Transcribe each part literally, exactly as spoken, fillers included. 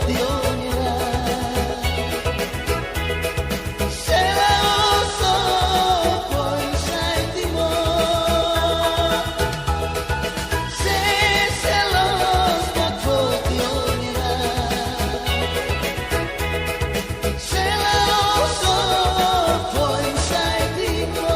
Tionyara. Sela oso foin sai Timor. Se selos mak foti Tionyara. Sela oso foin sai Timor.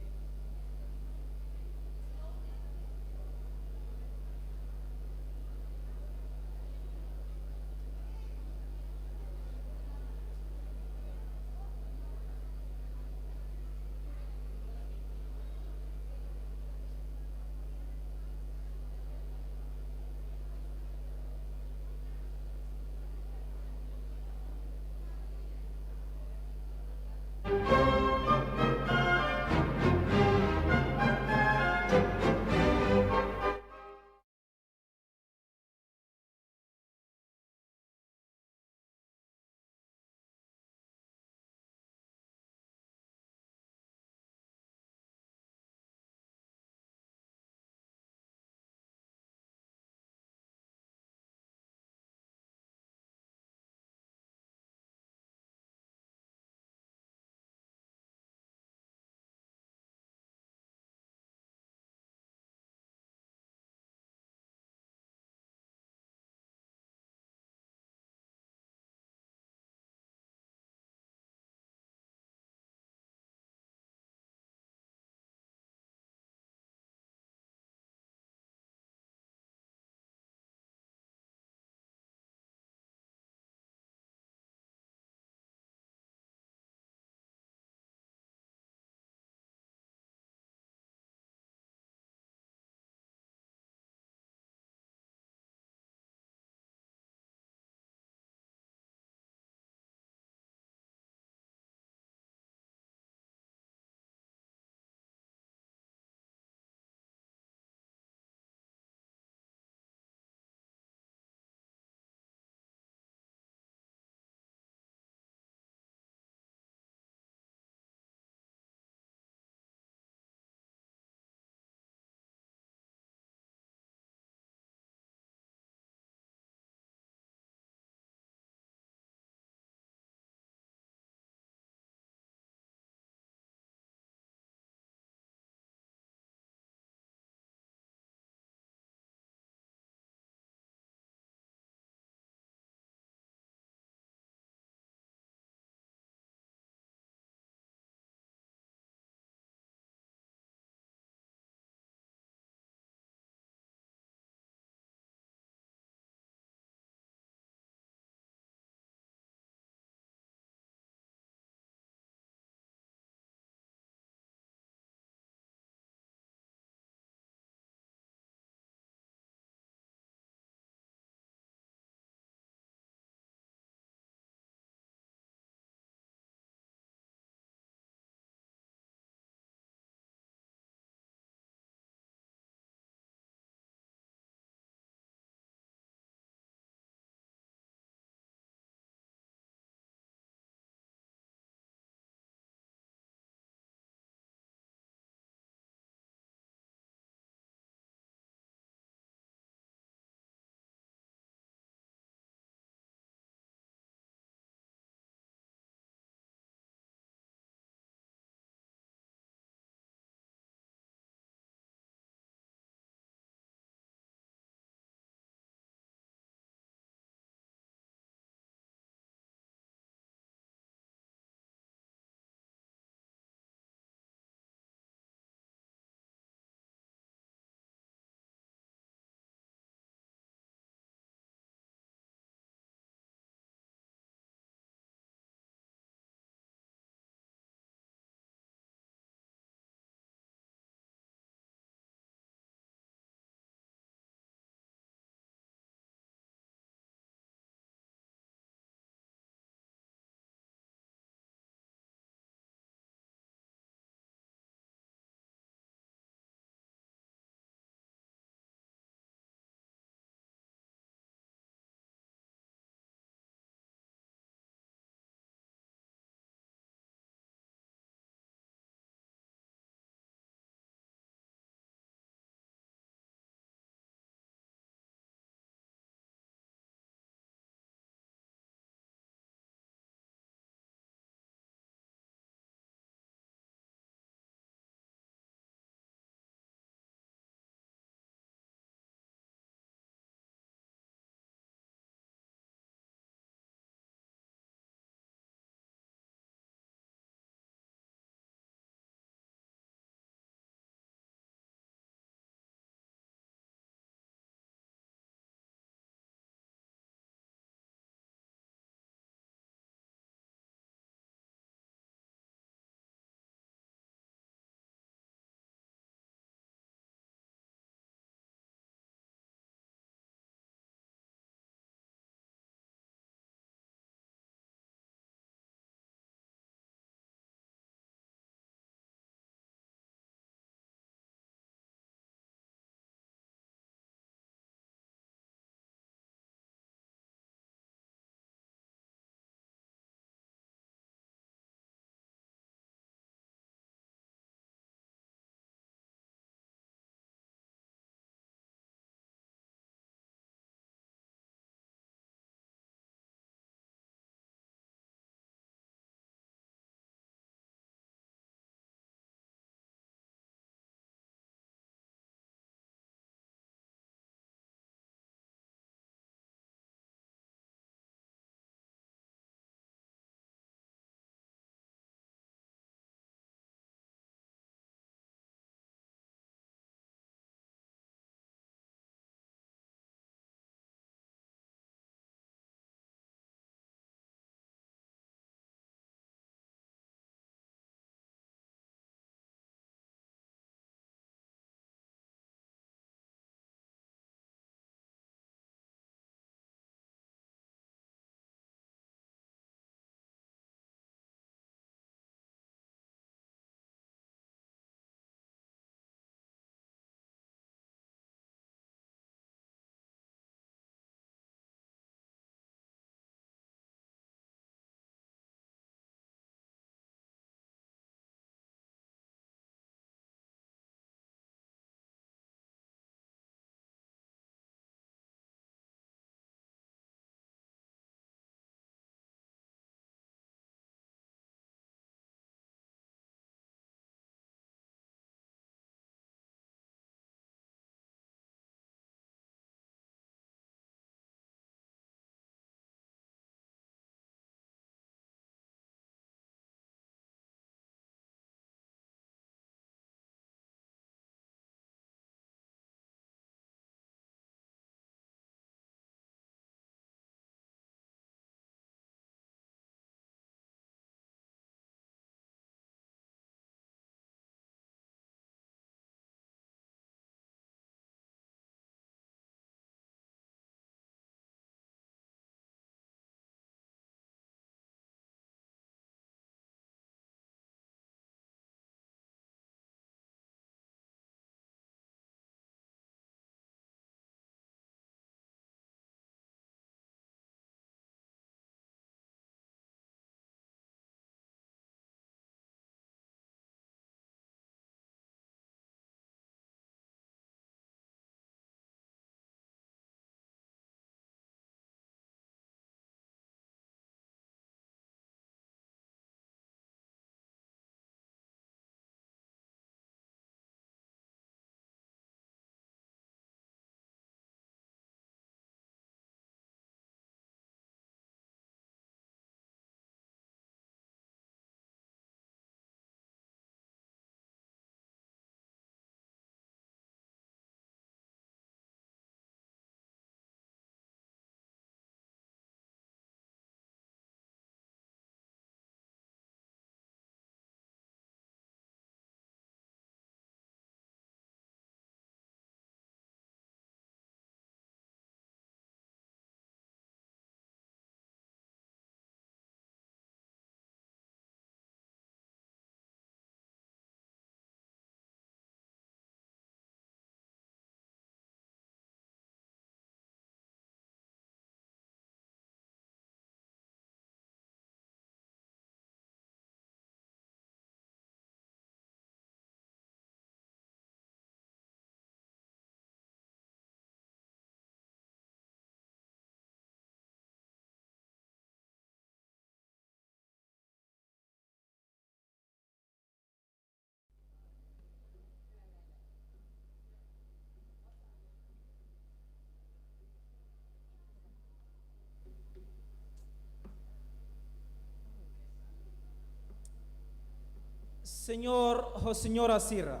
Señór ho señora sira,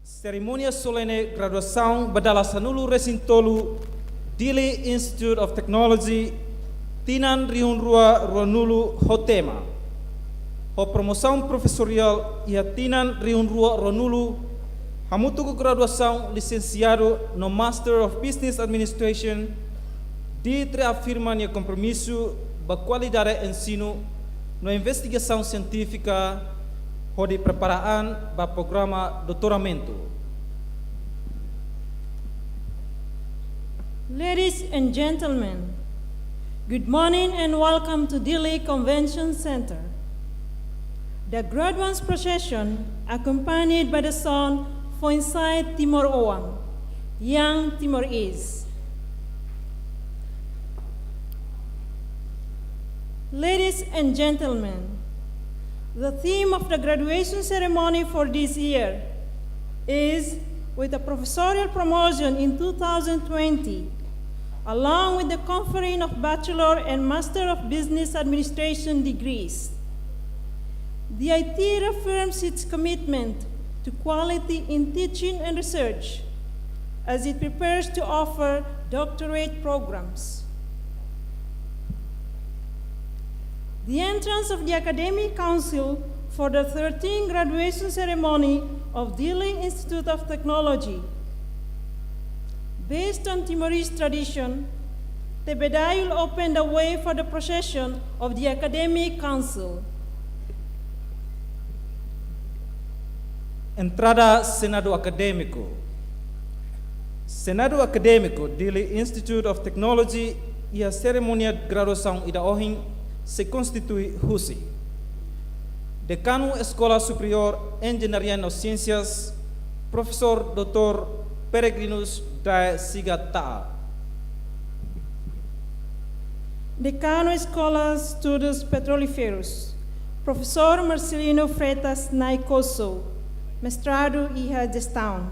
serimónia solene graduasaun ba dala sanulu-resin-tolu Dili Institute of Technology tinan rihun rua ruanulu ho tema, ho promosaun profesoriál iha tinan rihun rua ruanulu, hamutuk ho graduasaun lisensiadu no Master of Business Administration, DIT reafirma nia kompromisu ba kualidade ensinu no investigasaun sientífika, hodi prepara an ba programa doutoramentu. Ladies and gentlemen, good morning and welcome to Dili Convention Center. The graduates procession, accompanied by the song Foinsa'e Timor Oan, Young Timor Is. Ladies and gentlemen, the theme of the graduation ceremony for this year is, with a professorial promotion in two thousand twenty, along with the conferring of Bachelor and Master of Business Administration degrees. The I T reaffirms its commitment to quality in teaching and research as it prepares to offer doctorate programs. The entrance of the Academic Council for the thirteenth graduation ceremony of Dili Institute of Technology. Based on Timorese tradition, Tebedai will open the way for the procession of the Academic Council. Entrada Senadu Akadémiku. Senadu Akadémiku Dili Institute of Technology iha serimónia graduasaun ida ohin sei konstitui husi Dekanu Eskola Superiór Enjeñaria no Siénsias, Profesór Doutór Peregrinus Dae Siga Ta'a. Dekanu Eskola Estudus Petrolíferus, Profesór Marcelino Freitas Nai Koso, mestradu iha Jestaun.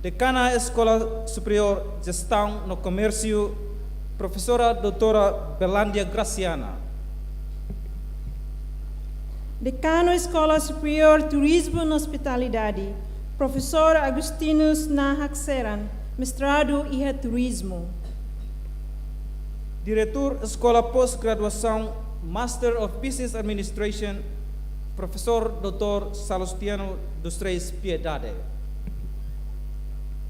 Dekana Eskola Superiór Jestaun no Komérsiu, Profesora Doutora Berlândia Graciana. Dekanu Eskola Superiór Turizmu no Ospitalidade, Profesór Agostinus Nahak Seran, mestradu iha Turizmu. Diretór Eskola Pós-Graduasaun Master of Business Administration, Profesór Doutór Salustiano dos Reis Piedade.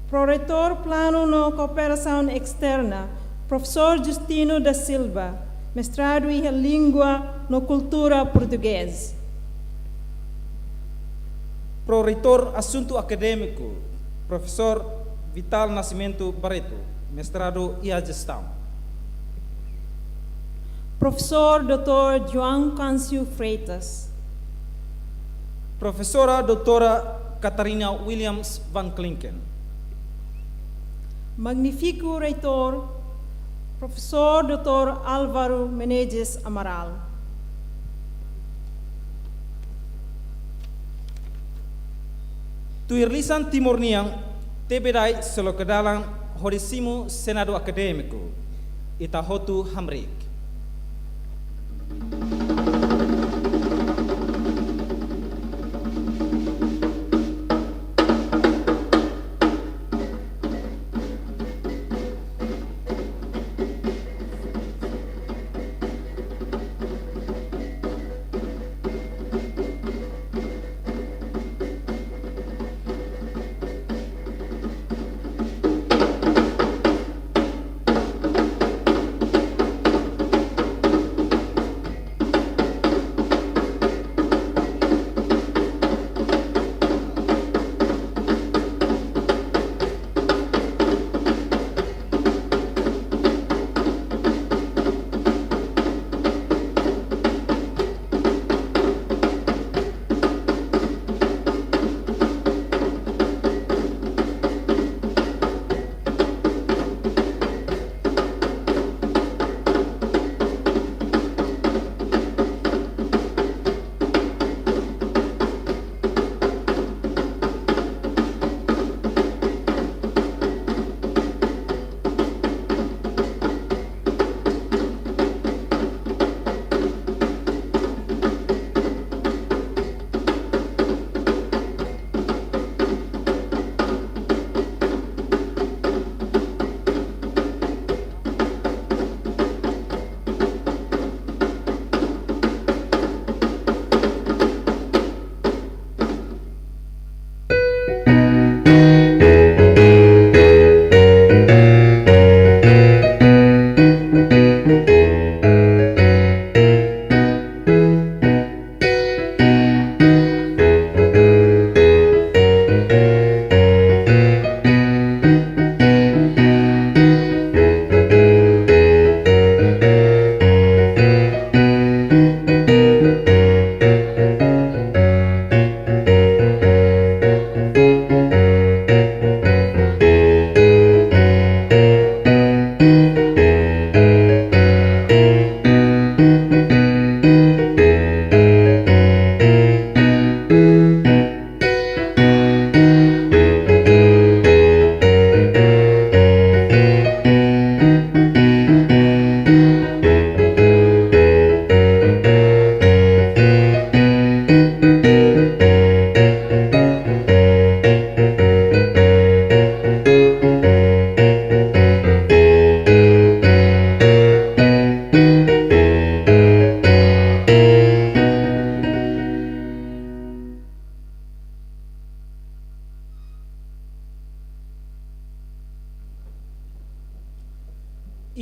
Proreitór Planu no Kooperasaun Esterna, Profesór Justino da Silva, mestradu iha Língua no Kultura Portugés. Proreitór Asuntu Akadémiku, Profesór Vital Nascimento Barreto, mestradu iha Jestaun. Profesór Doutór João Câncio Freitas. Profesora Doutora Catarina Williams van Klinken. Magnífiku Reitór, Profesór Doutór Álvaro Menezes Amaral. Tuir lisan Timor nian, Tebedai sei loke dalan hodi simu Senadu Akadémiku, ita hotu hamriik.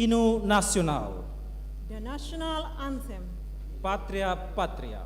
Hino nasionál. The national anthem. Pátria, pátria.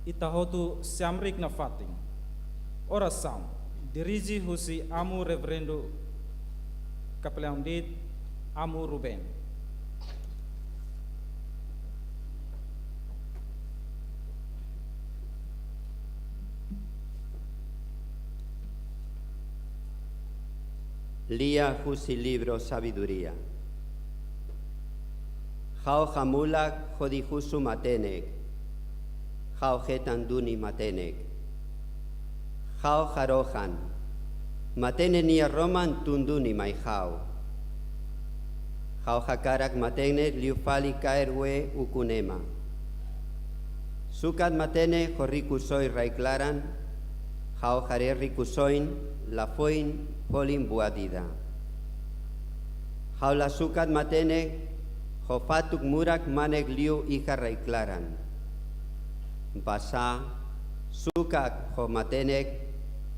Ita hotu siamrik nafatin. Orasaun. Dirije husi Amu Reverendu Kapelaun Dit, Amu Ruben. Lia husi livru Sabedoria. Ha'u hamulak hodi husu matenek, ha'u hetan duni matenek. Ha'u harohan, matenek nia roman tun duni mai ha'u. Ha'u hakarak matenek liu fali kaer wee ukun ema. Sukat matenek ho rikusoin rai-klaran, ha'u haree rikusoin, lafoin, folin buat ida. Ha'u la sukat matenek ho fatuk murak manek liu iha rai-klaran. Basá, sukat ho matenek,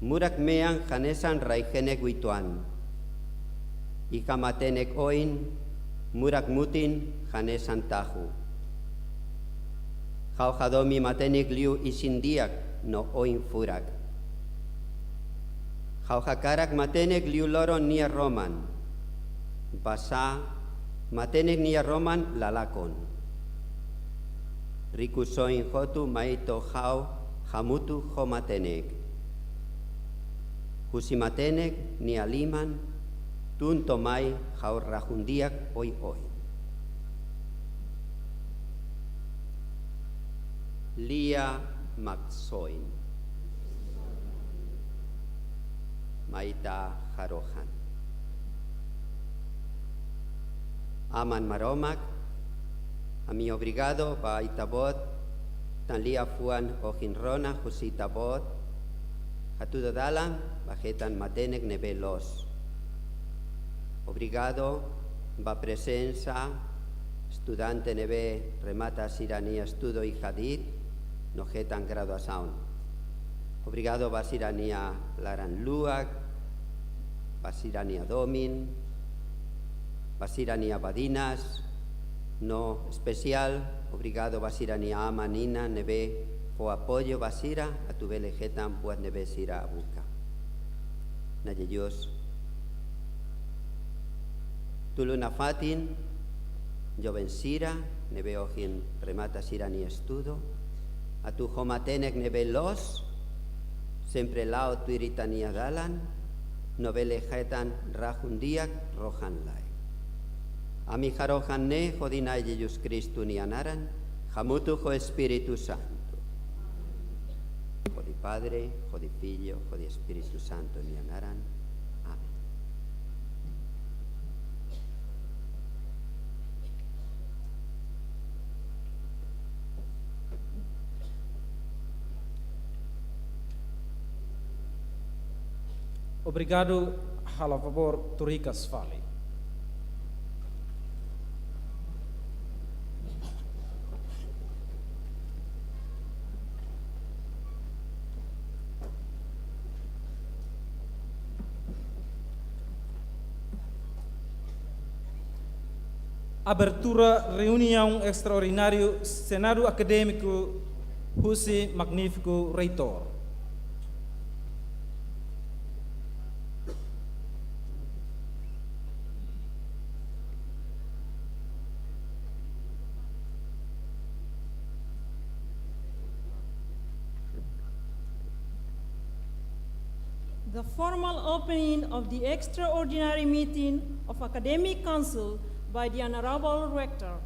murak mean hanesan rai-henek uitoan. Iha matenek oin, murak mutin hanesan tahu. Ha'u hadomi matenek liu isin-di'ak no oin furak. Ha'u hakarak matenek liu loron nia roman. Basá, matenek nia roman la lakon. Rikusoin hotu mai to'o ha'u hamutuk ho matenek. Husi matenek nia liman tun to'o mai ha'u rahun-di'ak oioin. Lia Maksoin. Mai ita harohan. Aman Maromak, ami obrigadu ba Ita-Boot, tan liafuan ohin rona husi Ita-Boot, hatudu dalan ba hetan matenek ne'ebé loos. Obrigadu ba prezensa estudante ne'ebé remata sira-nia estudu iha Dit no hetan graduasaun. Obrigadu ba sira-nia laran-luak, ba sira-nia domin, ba sira-nia badinas, no espesiál, obrigadu ba sira-nia aman-inan ne'ebé fó apoiu ba sira atu bele hetan buat ne'ebé sira buka. Na'i Jezús, tulun nafatin joven sira ne'ebé ohin remata sira-nia estudu, atu ho matenek ne'ebé loos, sempre la'o tuir Ita-nia dalan, no bele hetan rahun-di'ak rohan-laek. Ami harohan ne'e hodi Na'i Jezús Kristu nia naran, hamutuk ho Espíritu Santu. Hodi Padre, hodi Filho, hodi Espíritu Santu nia naran. Amen. Obrigadu, halo favór, tuur hikas fali. Abertura reuniaun estraordináriu Senadu Akadémiku husi Magnífiku Reitór. The formal opening of the extraordinary meeting of Academic Council by the Honorable Rector.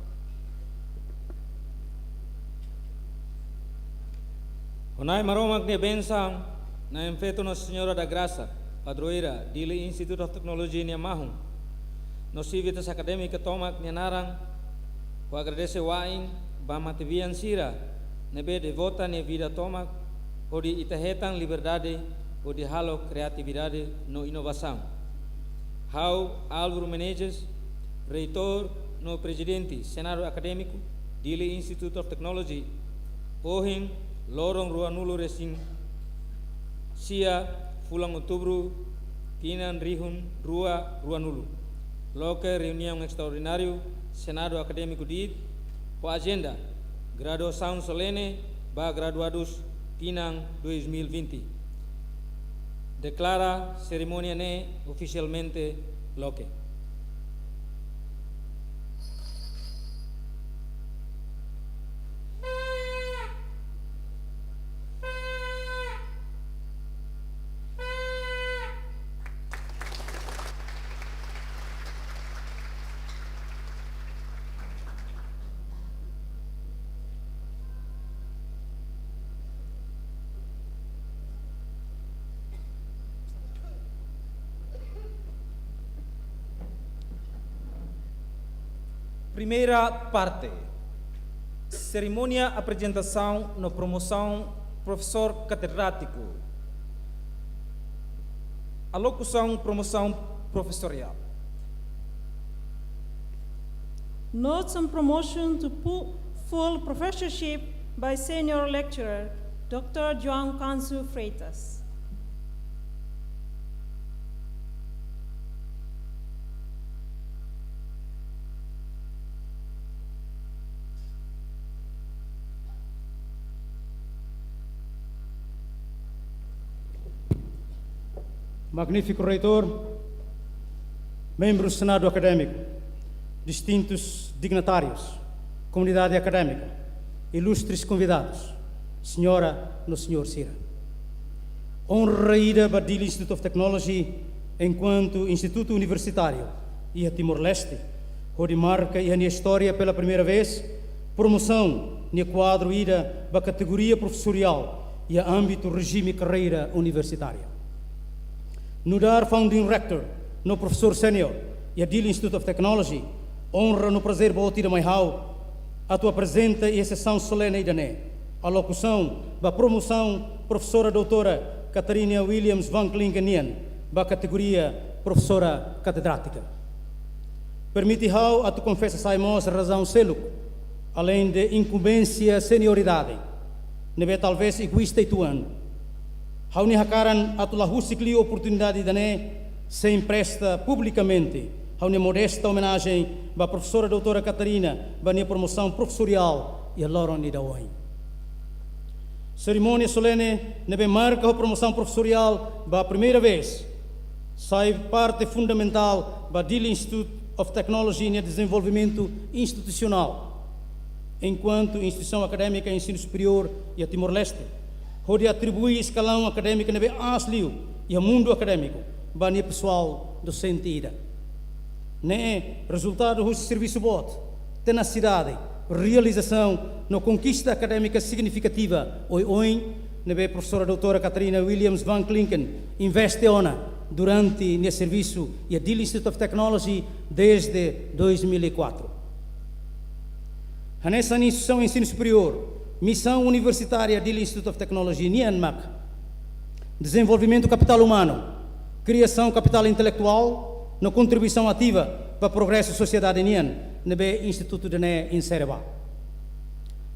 Ho Na'i Maromak nia bensaun, Na'in Feto Nossa Senhora da Graça, padroeira Dili Institute of Technology nia mahon, no sivitas akadémika tomak nia naran, ho agradese wa'in ba matebian sira ne'ebé devota nia vida tomak hodi ita hetan liberdade hodi halo kriatividade no inovasaun. Ha'u, Álvaro Menezes, Reitór no Prezidente Senadu Akadémiku Dili Institute of Technology, ohin loron ruanulu-resin-sia fulan Outubru, tinan rihun rua ruanulu, loke reuniaun estraordináriu Senadu Akadémiku DIT ho ajenda graduasaun solene ba graduadus tinan dois mil e vinte. Deklara serimónia ne'e ofisialmente loke. Primeira parte. Serimónia aprezentasaun no promosaun profesór katedrátiku. Alokasaun promosaun professorial. Notes on promotion to pu-, full professorship by senior lecturer, Doctor João Canso Freitas. Magnífiku Reitór, membru Senadu Akadémiku, distintus dignitárius, komunidade akadémika, ilustres konvidadus, señora no señór sira. Onra ida ba Dili Institute of Technology enkuantu institutu universitáriu iha Timor-Leste, hodi marka iha nia istória pela primeira vez promosaun nia kuadru ida ba kategoria professorial iha ámbitu rejime karreira universitária. Nu'udar founding rector no profesór sénior iha Dili Institute of Technology, onra no prazer boot ida mai ha'u atu aprezenta iha sesaun solene ida-ne'e alokasaun ba promosaun profesora doutora Catarina Williams van Klinken nian ba kategoria profesora katedrátika. Permite ha'u atu konfesa sai mós razaun seluk, além de inkumbénsia, senioridade, ne'ebé talvés egoísta uitoan, ha'u-nia hakaran atu la husik liu oportunidade ida-ne'e sein presta publikamente ha'u-nia modesta omenajen ba profesora doutora Catarina ba nia promosaun professorial iha loron ida ohin. Serimónia solene ne'ebé marka ho promosaun profesoriál ba primeira vez sai parte fundamentál ba Dili Institute of Technology nia dezenvolvimentu institusionál enkuantu instituisaun akadémika ensinu superiór iha Timor-Leste, hodi atribui eskalaun akadémiku ne'ebé aas liu iha mundu akadémiku ba nia pesoál dosente ida. Ne'e rezultadu husi servisu boot, tenasidade, realizasaun no konkista akadémika signifikativa oioin ne'ebé Profesora Doutora Catarina Williams van Klinken investe ona durante nia servisu iha Dili Institute of Technology desde dois mil e quatro. Hanesan instituisaun ensinu superiór, misaun universitária Dili Institute of Technology nian mak dezenvolvimentu kapitál umanu, kriasaun kapitál intelektuál no kontribuisaun ativa ba progresu sosiedade nian ne'ebé institutu ida-ne'e insere ba.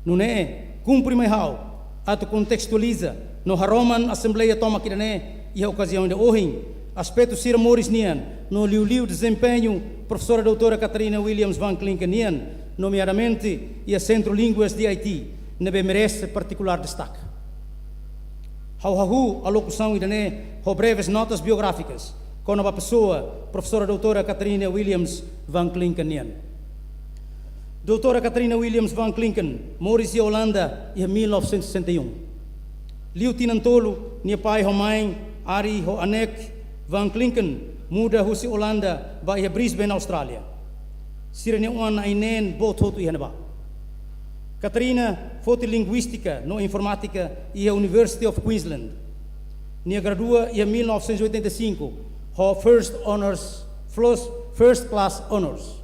Nune'e, kumpre mai ha'u atu kontestualiza no haroman asembleia tomak ida-ne'e iha okaziaun ida ohin, aspetu sira moris nian no liuliu dezempeñu Profesora Doutora Catarina Williams van Klinken nian, nomeadamente iha Sentru Línguas D I T, ne'ebé merese partikulár destake. Ha'u hahú alokasaun ida-ne'e ho breves notas biográfikas kona-ba pesoa Profesora Doutora Catarina Williams van Klinken nian. Doutora Catarina Williams van Klinken moris iha Olanda iha mil novecentos e sessenta e um. Liu tinan tolu, nia pai ho mãe, Arie ho Anneke van Klinken, muda husi Olanda ba iha Brisbane, Austrália. Sira-nia oan na'in-neen boot hotu iha ne'ebá. Catarina foti linguístika no informátika iha University of Queensland. Nia gradua iha mil novecentos e oitenta e cinco ho first honors, first, first class honors,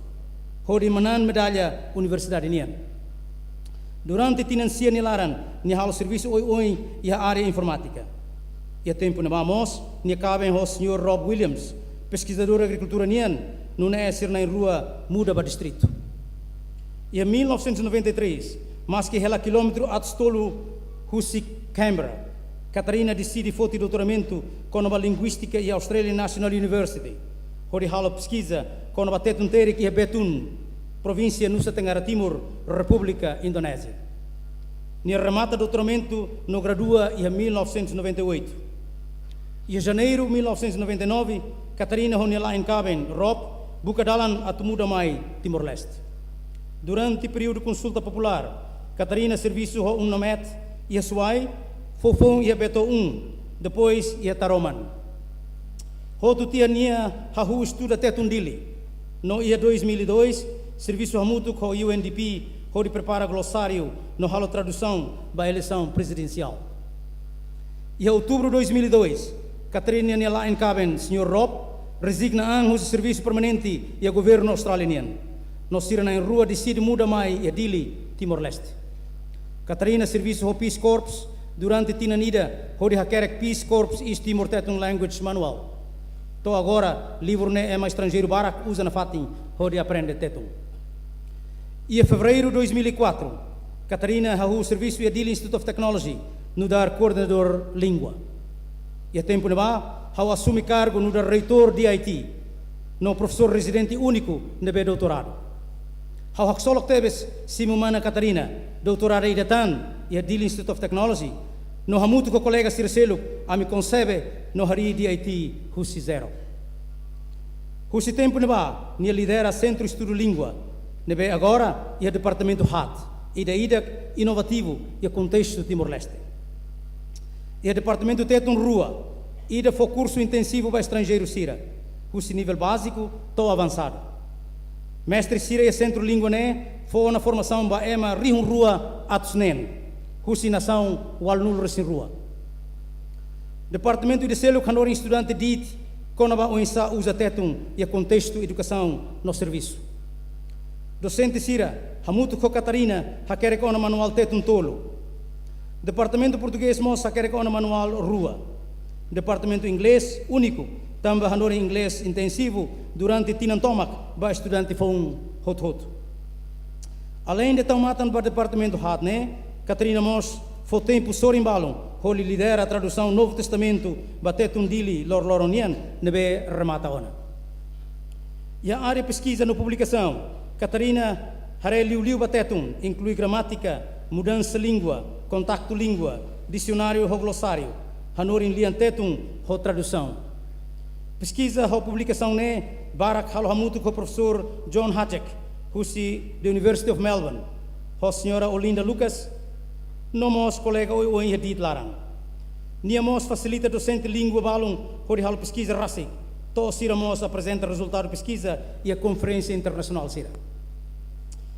hodi manán medalla universidade nian. Durante tinan sia nia laran, nia halo servisu oioin iha área informátika. Iha tempu ne'ebá mós, nia kaben ho Señór Rob Williams, peskizadór agrikultura nian, nune'e sira na'in-rua muda ba distritu. Iha mil novecentos e noventa e três, maski hela kilómetru atus tolu husi Canberra, Catarina deside foti doutoramentu kona-ba linguístika iha Australian National University, hodi halo peskiza kona-ba Tetun Terik iha Betun, provínsia Nusa Tenggara Timur, Repúblika Indonézia. Nia remata doutoramentu no gradua iha mil novecentos e noventa e oito. Iha Janeiru mil novecentos e noventa e nove, Catarina ho nia la'en kaben, Rob, buka dalan atu muda mai Timor-Leste. Durante períodu konsulta populár, Catarina servisu ho UNAMET iha Suai, foufoun iha Beto um, depois iha Taroman. Hotu tiha nia hahú estuda Tetun Dili. No iha dois mil e dois, servisu hamutuk ho U N D P hodi prepara glosáriu no halo tradusaun ba eleisaun prezidensiál. Iha Outubru dois mil e dois, Catarina nia la'en kaben, Señór Rob, rezigna an husi servisu permanente iha governu Austrália nian. No sira na'in-rua deside muda mai iha Dili, Timor-Leste. Catarina servisu ho Peace Corps durante tinan ida, hodi hakerek Peace Corps East Timor Tetun Language Manual. To'o agora, livru ne'e ema estranjeiru barak uza nafatin hodi aprende Tetun. Iha Fevereiru dois mil e quatro, Catarina hahú servisu iha Dili Institute of Technology, nu'udar koordenadór língua. Iha tempu ne'ebá, ha'u asume kargu nu'udar reitór D I T, no profesór rezidente úniku ne'ebé doutoradu. Ha'u haksolok tebes simu mana Catarina, doutorada ida tan iha Dili Institute of Technology, no hamutuk ho kolega sira seluk, ami konsebe no harii D I T husi zero. Husi tempu ne'ebá, nia lidera Sentru Estudu Língua, ne'ebé agora iha departamentu haat, ida-idak inovativu iha kontestu Timor-Leste. Iha departamentu Tetun rua, ida fó kursu intensivu ba estranjeiru sira, husi nivel báziku to'o avansadu. Mestre sira iha Sentru Língua ne'e fó ona formasaun ba ema rihun rua atus neen, husi nasaun ualunulu-resin-rua. Departamentu ida seluk hanorin estudante de'it kona-ba oinsá uza Tetun iha kontestu edukasaun no servisu. Dosente sira, hamutuk ho Catarina, hakerek ona manuál Tetun tolu. Departamentu Portugés mós hakerek ona manuál rua. Departamentu Inglés úniku, tanba hanorin Inglés intensivu durante tinan tomak ba estudante foun hotu-hotu. Aleinde tau matan ba departamentu haat ne'e, Catarina mós fó tempu sorin balun hodi lidera tradusaun Novu Testamentu ba Tetun Dili loroloron nian ne'ebé remata ona. Iha área peskiza no publikasaun, Catarina haree liuliu ba Tetun, inklui gramátika, mudansa língua, kontaktu língua, Disionáriu ho glosáriu, hanorin lian Tetun ho tradusaun. Peskiza ho publikasaun ne'e barak halo hamutuk ho profesór John Hajek, husi The University of Melbourne, ho señora Olinda Lucas, no mós kolega oioin iha diit laran. Nia mós fasilita dosente língua balun hodi halo peskiza rasik, to'o sira mós aprezenta rezultadu peskiza iha konferénsia internasionál sira.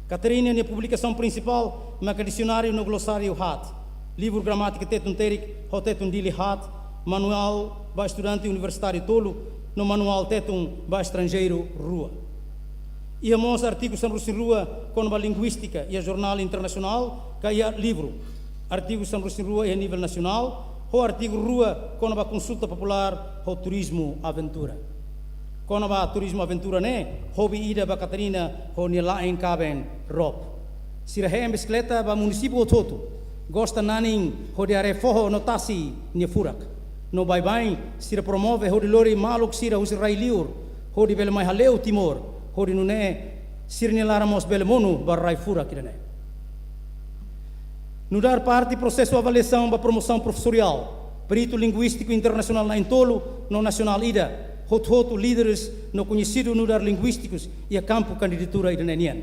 Catarina nia publikasaun prinsipál maka disionáriu no glosáriu haat, livru gramátika Tetun Terik ho Tetun Dili haat, manuál ba estudante universitáriu tolu, no manuál Tetun ba estranjeiru rua. Iha mós artigu sanulu-resin-rua kona-ba linguístika iha jornál internasionál ka iha livru, artigu sanulu-resin-rua iha nivel nasionál, ho artigu rua kona-ba konsulta populár ho turizmu aventura. Kona-ba turizmu aventura ne'e, hobi ida ba Catarina ho nia la'en kaben Rob. Sira hein bisikleta ba munisípiu hotu-hotu, gosta nanin hodi haree foho no tasi nia furak. No baibain, sira promove hodi lori maluk sira husi rai-liur, hodi bele mai hale'u Timor, hodi nune'e sira-nia laran mós bele monu ba rai furak ida-ne'e. Nu'udar parte prosesu avaliasaun ba promosaun profesoriál, peritu linguístiku internasionál na'in-tolu no nasionál ida, hotu-hotu líderes no koñesidu nu'udar linguístikus iha kampu kandidatura ida-ne'e nian.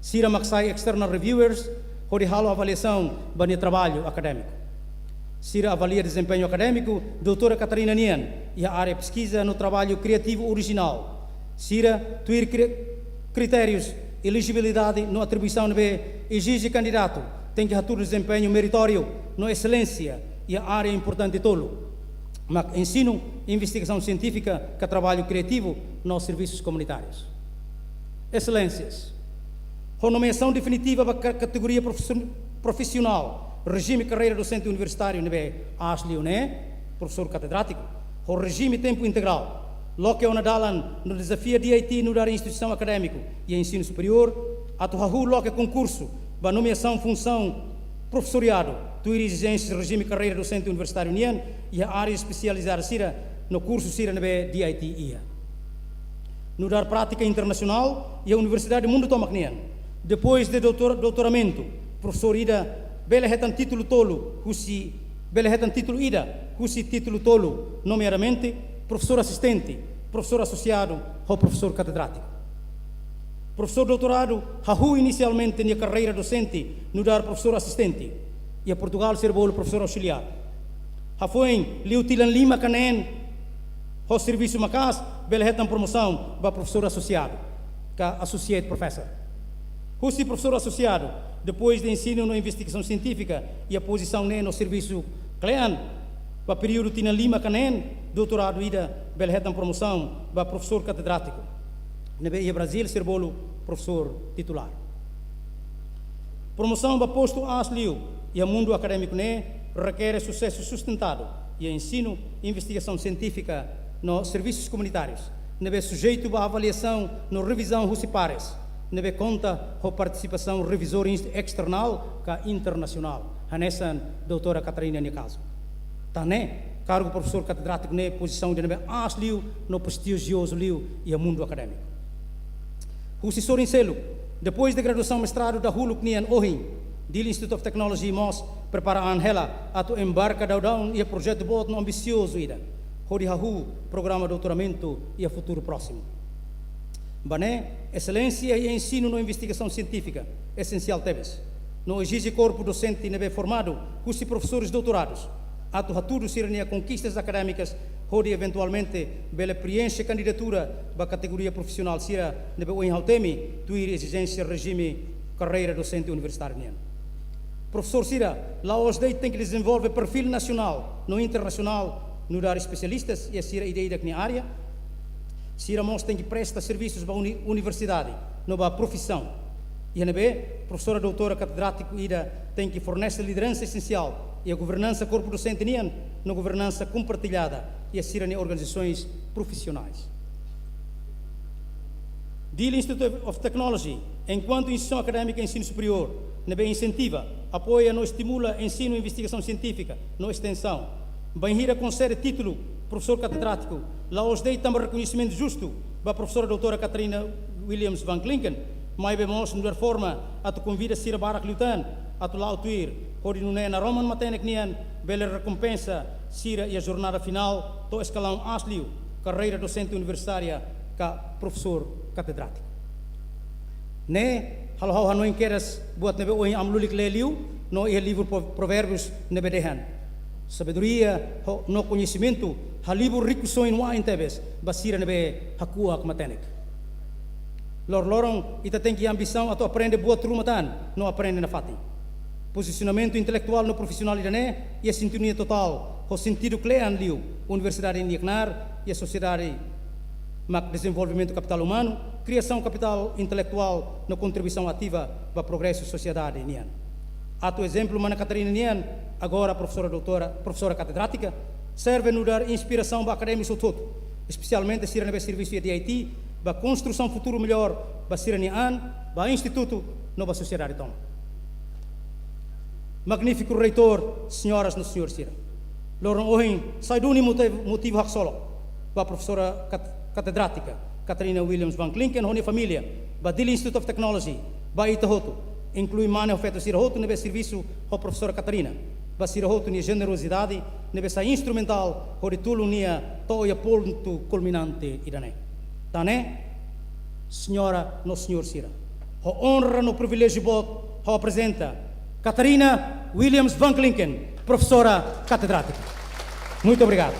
Sira mak sai external reviewers, hodi halo avaliasaun ba nia traballu akadémiku. Sira avalia dezempeñu akadémiku doutora Catarina nian iha área peskiza no traballu kriativu orijinál. Sira tuir kri-, kritérius elejibilidade no atribuisaun ne'ebé ezije kandidatu tenke hatudu dezempeñu meritóriu no eselénsia iha área importante tolu, mak ensinu, investigasaun sientífika ka traballu kriativu no servisus komunitárius. Eselénsias. Ho nomeasaun definitiva ba ka-, kategoria profession-, profisionál, rejime karreira dosente universitáriu ne'ebé aas liu ne'e, profesór katedrátiku, ho rejime tempu integrál, loke ona dalan no dezafia D I T nu'udar instituisaun akadémiku iha ensinu superiór, atu hahú loke konkursu ba nomeasaun funsaun profesoriadu, tuir ezijénsias rejime karreira dosente universitáriu nian iha área espesializada sira no kursu sira ne'ebé D I T iha. Nu'udar prátika internasionál iha universidade mundu tomak nian. Depois de doutor-, doutoramentu, profesór ida bele hetan títulu tolu husi, bele hetan títulu ida husi títulu tolu, nomeadamente profesór asistente, profesór asosiadu ho profesór katedrátiku. Profesór doutoradu hahú inisialmente nia karreira dosente nu'udar profesór asistente, iha Portugál sira bolu profesór ausiliár. Hafoin liu tinan lima ka neen, ho servisu maka'as, bele hetan promosaun ba profesór asosiadu, ka associate professor. Husi profesór asosiadu, depois de ensinu no investigasaun sientífika iha pozisaun ne'e no servisu kle'an ba períodu tinan lima ka neen, doutoradu ida bele hetan promosaun ba profesór katedrátiku, ne'ebé iha Brazíl sira bolu profesór titulár. Promosaun ba postu aas liu iha mundu akadémiku ne'e rekere susesu sustentadu iha ensinu, investigasaun sientífika no servisus komunitárius, ne'ebé sujeitu ba avaliasaun no revizaun husi pares, ne'ebé konta ho partisipasaun revizór ins-, esternál ka internasionál, hanesan doutora Catarina nia kazu. Tan ne'e, kargu profesór katedrátiku ne'e pozisaun ida ne'ebé aas liu no prestijozu liu iha mundu akadémiku. Husi sorin seluk, depois de graduasaun mestradu dahuluk nian ohin, Dili Institute of Technology mós prepara an hela atu embarka daudaun iha projetu boot no ambisiozu ida, hodi hahú programa doutoramentu iha futuru prósimu. Ba ne'e, eselénsia iha ensinu no investigasaun sientífika esensiál tebes, no ezije korpu dosente ne'ebé formadu husi profesores doutoradus, atu hatudu sira-nia konkistas akadémikas, hodi eventualmente bele preenxe kandidatura ba kategoria profisionál sira ne'ebé ohin ha'u temi, tuir ezijénsia rejime karreira dosente universitáriu nian. Profesór sira la'ós de'it tenke dezenvolve perfíl nasionál no internasionál nu'udar espesialistas iha sira ida-idak nia área. Sira mós tenke presta servisus ba uni-, universidade no ba profisaun. Iha ne'ebé, profesora doutora katedrátiku ida tenke fornese lideransa esensiál iha governansa korpu dosente nian no governansa kompartillada iha sira-nia organizasoens profisionais. Dili Institute of Technology, enkuantu instituisaun akadémika ensinu superiór, ne'ebé insentiva, apoia no estimula ensinu, investigasaun sientífika no estensaun, bainhira konsede títulu profesór katedrátiku, la'ós de'it tanba rekoñesimentu justu ba profesora doutora Catarina Williams van Klinken, maibé mós nu'udar forma atu konvida sira barak liután atu la'o tuir hodi nune'e naroman matenek nian bele rekompensa sira iha jornada finál to'o eskalaun aas liu, karreira dosente universitária ka profesór katedrátiku. Ne'e halo ha'u hanoin kedas buat ne'ebé ohin ami lulik lee liu no iha livru Pro-, Provérbius ne'ebé dehan: sabedoria ho, no koñesimentu halibur rikusoin wa'in tebes ba sira ne'ebé hakuak matenek. Loroloron ita tenke iha ambisaun atu aprende buat ruma tan no aprende nafatin. Pozisionamentu intelektuál no profisionál ida-ne'e iha sintonia totál ho sentidu kle'an liu universidade nia knaar iha sosiedade mak dezenvolvimentu kapitál umanu, kriasaun kapitál intelektuál no kontribuisaun ativa ba progresu sosiedade nian. Atu ezemplu mana Catarina nian, agora profesora doutora, profesora katedrátika, serve nu'udar inspirasaun ba akadémikus hotu-hotu, espesialmente sira ne'ebé servisu iha D I T, ba konstrusaun futuru mellór ba sira-nia an, ba institutu no ba sosiedade tomak. Magnífiku reitór, señoras no señór sira. Loron ohin, sai duni motiv-, motivu haksolok ba profesora kat-, katedrátika Catarina Williams van Klinken ho nia família, ba Dili Institute of Technology, ba ita hotu, inklui mane ho feto sira hotu ne'ebé servisu ho profesora Catarina, ba sira hotu nia jenerosidade ne'ebé sai instrumentál hodi tulun nia to'o iha pontu kulminante ida-ne'e. Tan ne'e, señora no señór sira, ho onra no priviléjiu boot, ha'u aprezenta Catarina Williams van Klinken, profesora katedrátika. Muito obrigado.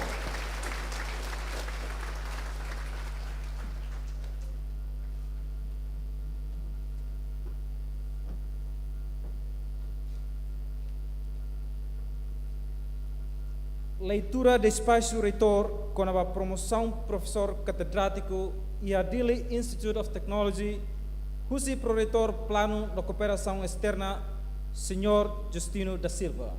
Leitura despaxu reitór kona-ba promosaun profesór katedrátiku iha Dili Institute of Technology, husi Proreitór Planu no Kooperasaun Esterna, señór Justino da Silva.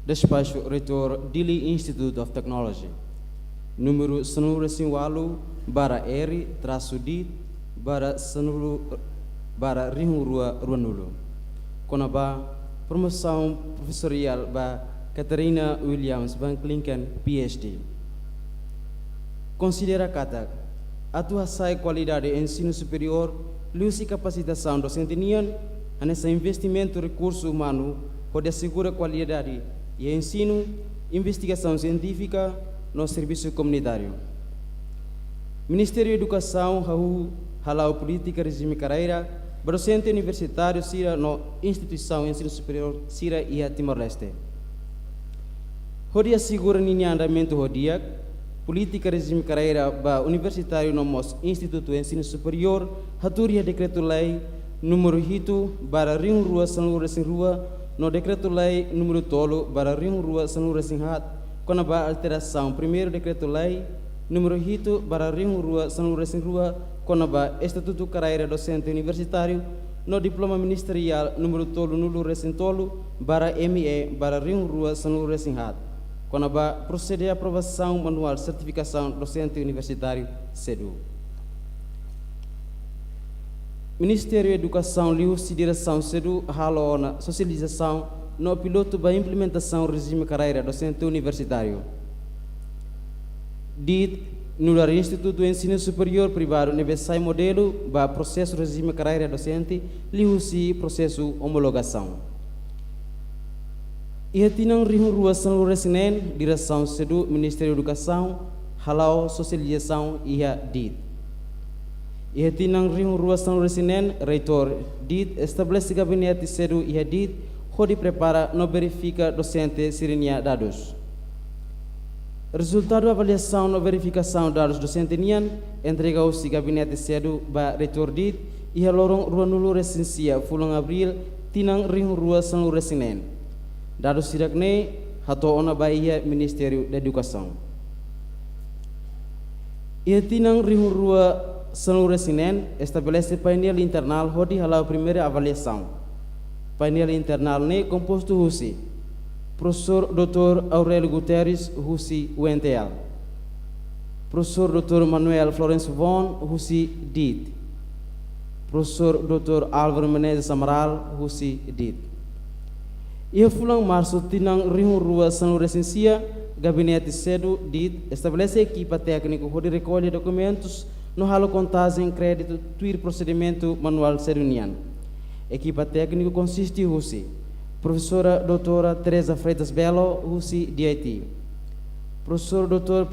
Despaxu Reitór Dili Institute of Technology, númeru sanulu-resin-ualu barra R trasu dit barra sanulu barra rihun rua ruanulu. Kona-ba promosaun profesoriál ba Catarina Williams van Klinken, P H D. Konsidera katak, atu hasa'e kualidade ensinu superiór liuhusi kapasitasaun dosente nian, hanesan investimentu rekursu umanu hodi asegura kualidade iha ensinu, investigasaun sientífika no servisu komunitáriu. Ministériu Edukasaun hahú hala'o polítika rejime karreira ba dosente universitáriu sira no instituisaun ensinu superiór sira iha Timor-Leste. Hodi asegura ninia andamentu ho di'ak, polítika rejime karreira ba universitáriu no mós institutu ensinu superiór hatuur iha Dekretu-Lei númeru hitu barra rihun rua sanulu-resin-rua no Dekretu-Lei númeru tolu barra rihun rua sanulu-resin-haat, kona-ba alterasaun Primeiru Dekretu-Lei númeru hitu barra rihun rua sanulu-resin-rua, kona-ba Estatutu Karreira Dosente Universitáriu, no Diploma Ministeriál númeru tolunulu-resin-tolu barra M E barra rihun rua sanulu-resin-haat, kona-ba prosede aprovasaun manuál sertifikasaun dosente universitáriu, SEDU. Ministériu Edukasaun liuhusi diresaun SEDU halo ona sosializasaun no pilotu ba implementasaun rejime karreira dosente universitáriu. DIT nu'udar institutu ensinu superiór privadu ne'ebé sai modelu ba prosesu rejime karreira dosente liuhusi prosesu omologasaun. Iha tinan rihun rua sanulu-resin-neen, diresaun SEDU, Ministériu Edukasaun, hala'o sosializasaun iha DIT. Iha tinan rihun rua sanulu-resin-neen, reitór DIT estabelese gabinete SEDU iha DIT hodi prepara no verifika dosente sira-nia dadus. Rezultadu avaliasaun no verifikasaun dadus dosente nian entrega husi gabinete SEDU ba reitór DIT iha loron ruanulu-resin-sia fulan Abríl, tinan rihun rua sanulu-resin-neen. Dadus sira-ne'e hato'o ona ba iha Ministériu Edukasaun. Iha tinan rihun rua sanulu-resin-neen, estabelese painel internál hodi hala'o primeira avaliasaun. Painel internál ne'e kompostu husi Profesór doutór Aurélio Guterres husi U N T L, Profesór doutór Manuel Florencio Von husi DIT, Profesór doutór Álvaro Menezes Amaral husi DIT. Iha fulan Marsu tinan rihun rua sanulu-resin-sia, Gabinete SEDU, dit, estabelese ekipa tékniku hodi rekolla dokumentus no halo kontajen kréditu tuir prosedimentu manuál SEDU nian. Ekipa tékniku konsiste husi Profesora Doutora Teresa Freitas Belo, husi D I T, Profesor Doutor